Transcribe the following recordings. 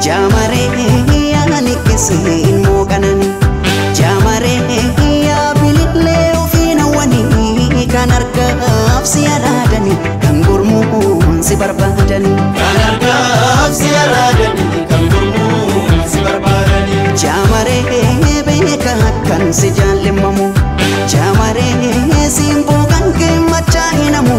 Jamaree ani keessin mooqanani Jamaree yaa bilillee ofiin hawwanii kan argaaf si araadani kan gurmuun si barbaadani Kan argaaf si araadani kan gurmuun si barbaadani Jamaree beeka akkan si jaallimamu Jamaree simboo kan kee machaa hinamu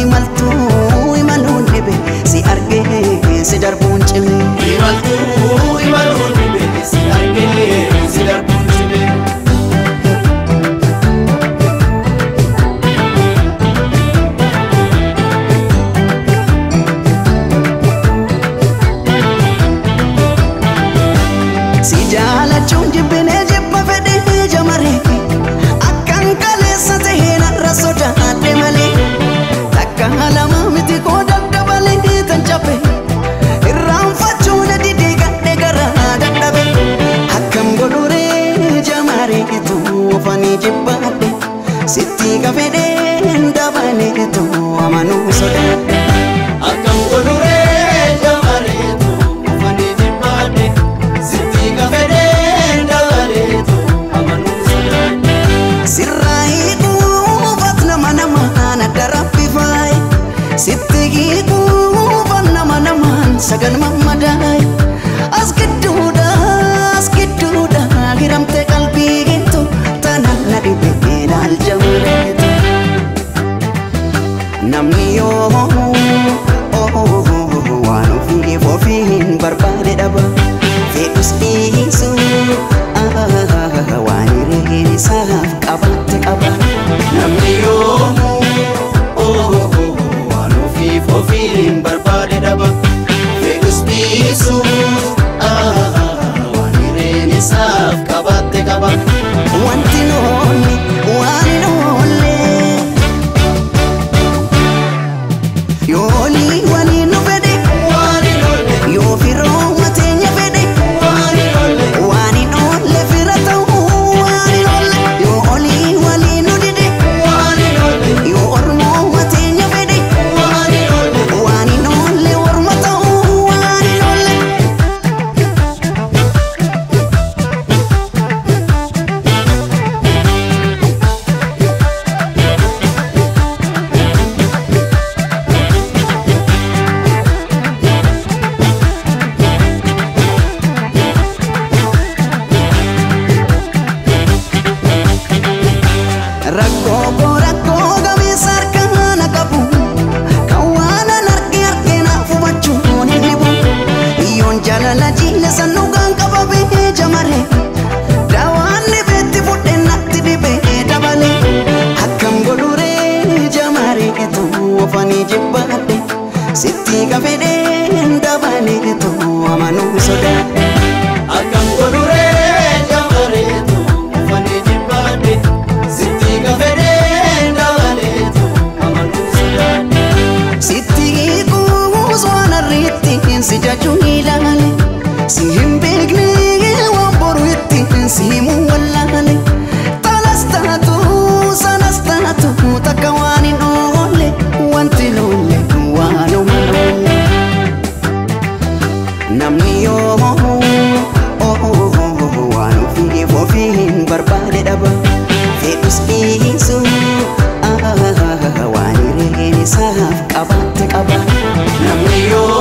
imaltuu imaluun dhibe si argee si darbuun cime Imaltuu imaluun dhibe si argee si darbuun cime. Si jaalachuun jibbinee jibba fedhee jamaree akkan kaleessa tahee narra sodaadhe malee takka lama miti koo daddabalee tan cabe irraanfachuu na didee gadhe garaa dadhabe akkam godhuree jamareetu ofanii jibbaadhe sitti gafedheen dabaleetu amanuu sodaadhe. Akkam godhuree jamareetu ufanii jibbaadhe sitti gafedheen dabaleetu amanuu sodaadhe. Sirraa hiikuufat nama namaan adda raffifaaye sitti hiikuufat nama namaan sagal mammadaaye as gidduudha hiramte qalbii gintu tanaan na dhibe ilaal jamareetu. Namni yoo waan ofiif ofiin barbaade dhaba fedhus dhiisu waan hireen isaaf qabaate qaba. Namni yoomuu waan ofiif ofiin barbaade dhaba fedhus dhiisus waan hireen isaaf qabaatte qaba. Wanti noonni waan hin oolle yoolii waliin nu fedhe Waan hin oolle yoo firooma teenya fedhe waan hin oolle waan hin oolle fira ta'uu waan hin oolle yoo olii waliin nu dide waan hin oolle yoo ormooma teenya fedhe waan hin oolle. waan hin oolle orma ta'uu waan hin oolle. Rakkoo koo rakkoo gameessa harkaa na qabu kan waan an arge arge naaf hubachuun hin dhibu yoon jaalala jiile san dhugaan qabamee jamare daawaan dhibeetti fudhe natti dhibee dabale akkam godhuree jamareetu ofanii jibbaadhe sitti gafedheen dabaleetu amanuu sodaadhe. Akkam godhuree jamareetu ufanii jibbaadhe sitti gafedheen dabaleetu amanuu sodaadhe. Sitti hiikuus waan arriitti si jajuu ilaale si hin beekne waan boru itti si himuu wallaale tanas taatu sanas taatu takka waan hin oolle wanti lolle waanuma lolle. Namni yoo waan ofiif ofiin barbaade dhaba fedhus dhiisu waan hireen isaaf qabaatte qaba. Namni yoo